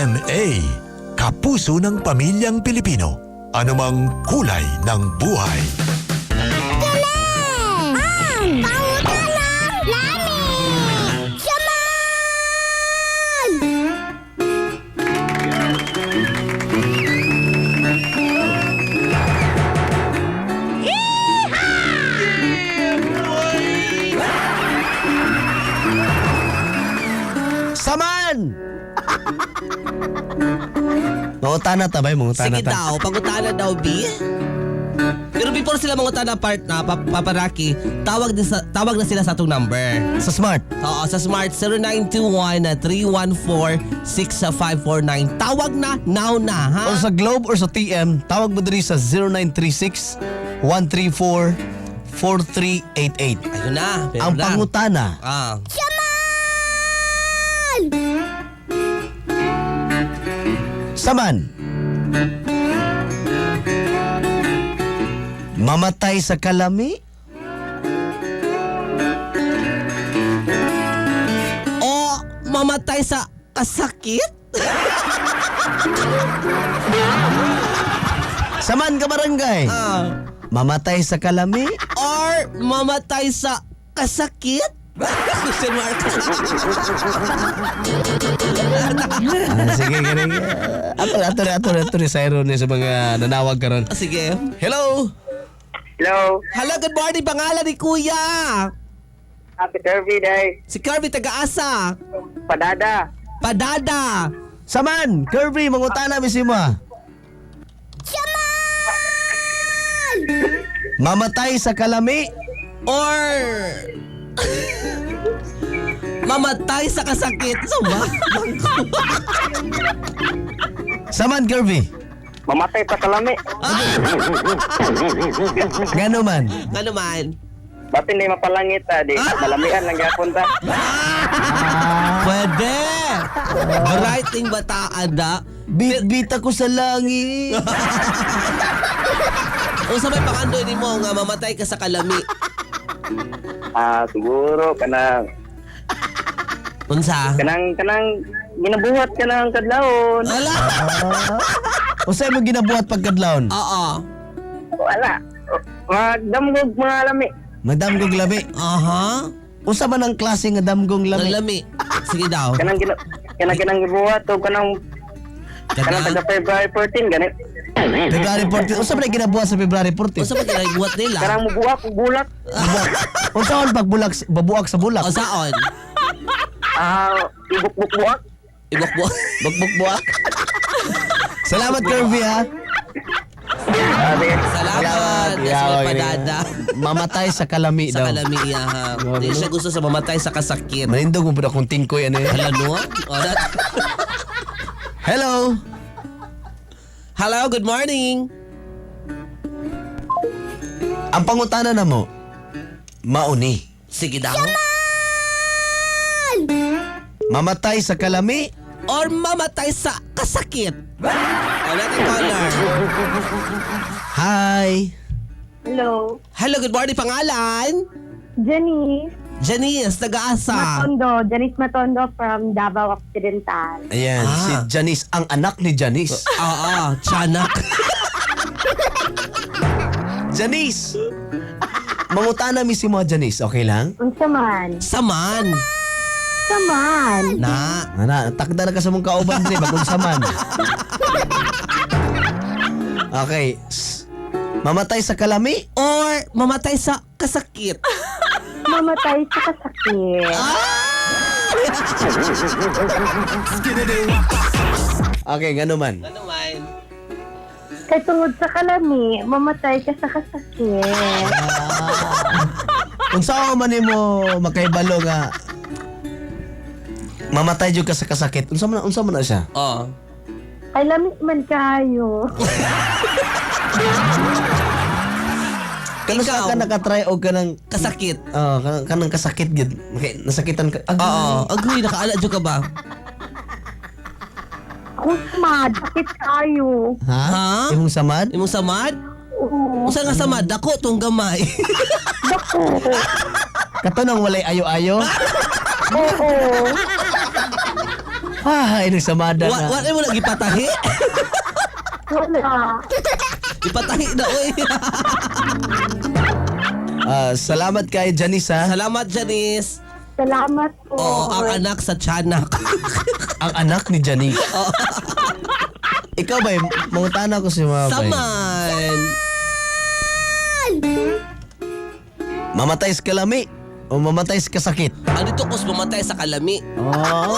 GMA, kapuso ng pamilyang Pilipino. Anumang kulay ng buhay. Ang pangutanang lami! Saman! Saman! Mangutana ta bay, mangutana Sige ta. daw, pangutana daw, B. Pero before sila mangutana part na, Paparaki, tawag na sila sa atong number. Sa Smart. Oo, sa Smart 0921-314-6549. Tawag na, now na, ha? Or sa Globe or sa TM, tawag mo diri sa 0936 134 4388. Ayun na, meron Ang na. pangutana, Ah. Saman. Mamatay sa kalami? O mamatay sa kasakit? Saman ka barangay. Ah. Mamatay sa kalami? Or mamatay sa kasakit? Question mark. Ah, sige, gani. Ato, ato, ato, ato, ni Cyro ni sa mga nanawag karon. Sige. Hello. Hello. Hello, good morning. Pangalan ni Kuya. Happy Kirby Day. Si Kirby taga-asa. Padada. Padada. Saman, Kirby, mangutana mi si mo. Mamatay sa kalami? Or mamatay sa kasakit. So ba? Saman, Kirby. Mamatay pa kalami. Ngano man? Ano man? Batin di mapalangit ta di. Malamian lang gyapon ta. Pwede. Bright ning bataan da. Bit-bit ako sa langit. Unsa may pangandoy nimo nga mamatay ka sa kalami? Ah, siguro kanang Unsa? kanang kanang ginabuhat kanang kadlawon. Wala. Unsay mo ginabuhat pagkadlawon? Oo. Wala. Magdamgog mga lami. Madamgong lami. Aha. Unsa man ang klase nga damgong lami? Lami. Sige daw. Kanang gina kanang kanang gibuhat o kanang kanang Kanang taga February 14 ganit. February 14. Unsa man ang ginabuhat sa February 14? Unsa man ginabuhat nila? Kanang mubuak og bulak. Bubuak. Unsa man pagbulak babuak sa bulak? O saon? Ah, ibukbuk-buak. Ibok-buak. Bugbuk-buak. Salamat Kirby ha. Ah, sige. Salamat. Yes, Yeah, may okay. padada. Mamatay sa kalami Sa daw. kalami iya ha. Di siya gusto sa mamatay sa kasakit. Manindog mo po akong tingkoy ano yun. Hala no? O, Hello. Hello, good morning. Ang pangutana na mo, mauni. Sige daw. Mamatay sa kalami? Or mamatay sa kasakit. O, natin caller. Hi. Hello. Hello, good morning. Pangalan? Janice Janice, taga-asa. Matondo. Janice Matondo from Davao Occidental. Ayan, Ah. si Janice, ang anak ni Janice. Oo, tiyanak. Janice! Mangutana mi si mo Janice, okay lang? Unsa man? Saman. Saman. Na. Ana, takda na ka sa mong kauban dre, bagong saman. Okay. Mamatay sa kalami? Or mamatay sa kasakit. Mamatay sa kasakit. Okay, gano man. Ano man? Kay tungod sa kalami, mamatay ka sa kasakit. Kung saan man nimo makaibalo nga mamatay jud ka sa kasakit, unsa man na siya? Oh. Kay lami man kayo. Kano sa Ikaw. ka nakatry og kanang Kasakit. oh, kanang, kanang kasakit gid. Okay, nasakitan ka. Agay. Oo. Agoy, nakaala dyan ka ba? Kung samad, sakit kayo. Ha? Ha? Imong samad? Imong samad? Oo. Unsa nga samad? Dako tong gamay. Dako. Kato nang walay ayo-ayo? Oo. Ay, nagsamada Wa na. wa mo lagi patahi. Wala. Ipatahi na oy. Ah, salamat kay Janice ha. Salamat, Janice. Salamat po. Oo, ang anak sa tiyanak. Ang anak ni Janice. Ikaw ba, mangutana ko si mga bay. Saman. Mamatay sa kalami o mamatay sa kasakit? Ano to kus mamatay sa kalami? Oo.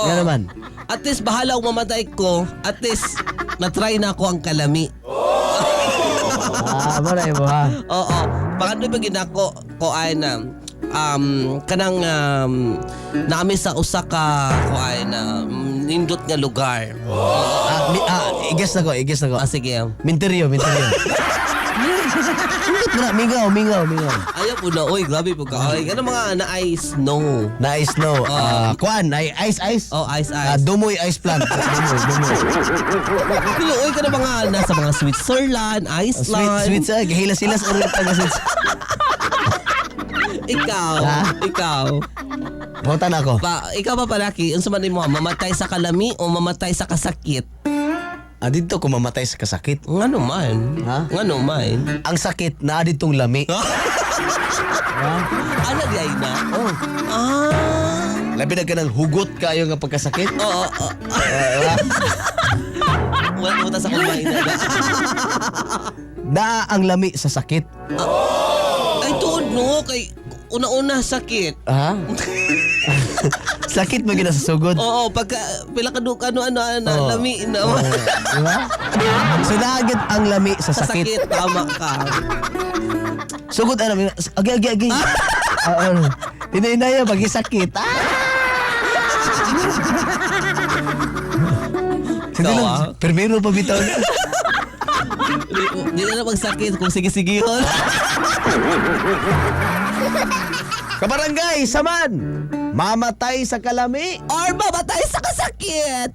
Nga naman. At least bahala akong mamatay ko. At least na-try na ako ang kalami. Ah, maray mo ha. Oo. Pakano ba ginako ko ay na kanang naami sa usa ka kuan na nindot nga lugar. Ah, i-guess na ko, i-guess na ko. Ah, sige. Minteryo, minteryo. Indot mo na, mingaw, mingaw, mingaw. Ayaw po na, oy, grabe po ka. Oy, ano mga na ice snow. Na ice snow. Ah, kuan, ay ice ice. Oh, ice Ah, ice. Dumoy ice plant. Dumoy, dumoy. Pero oy ka na mga nasa mga Switzerland, Sweet, Iceland. sweet sa gihilas-hilas ang taga sweet. Ikaw, Ah? ikaw. Bota na ako. Ba, ikaw ba palaki, unsa man nimo, mamatay sa kalami o mamatay sa kasakit? Ah, dito ko mamatay sa kasakit. Ngano man? Ha? Ngano man? Ang sakit na ditong lami. Ano di ay na? Oh. Ah. Labi na ka ng hugot kayo nga pagkasakit. Oo. Oo. Wala mo ta sa kumain na. Naa ang lami sa sakit. Ay tuod no kay una-una sakit. Ha? Sakit mo gina sa sugod. Oo, pagka pila ka duka ano ano ano Oo. lami na. Oo, di ba? So naagad ang lami sa Sa sakit. sakit, tama ka. Sugod ano, agi agi agi. Ah, ano. Hinahinaya pag isakit. Ah! Hindi Ikaw, lang, ah. permero pa bitaw na. Di, di na lang magsakit kung sige-sigihon. Kabarangay, saman! Mamatay sa kalami! Or mamatay sa kasakit.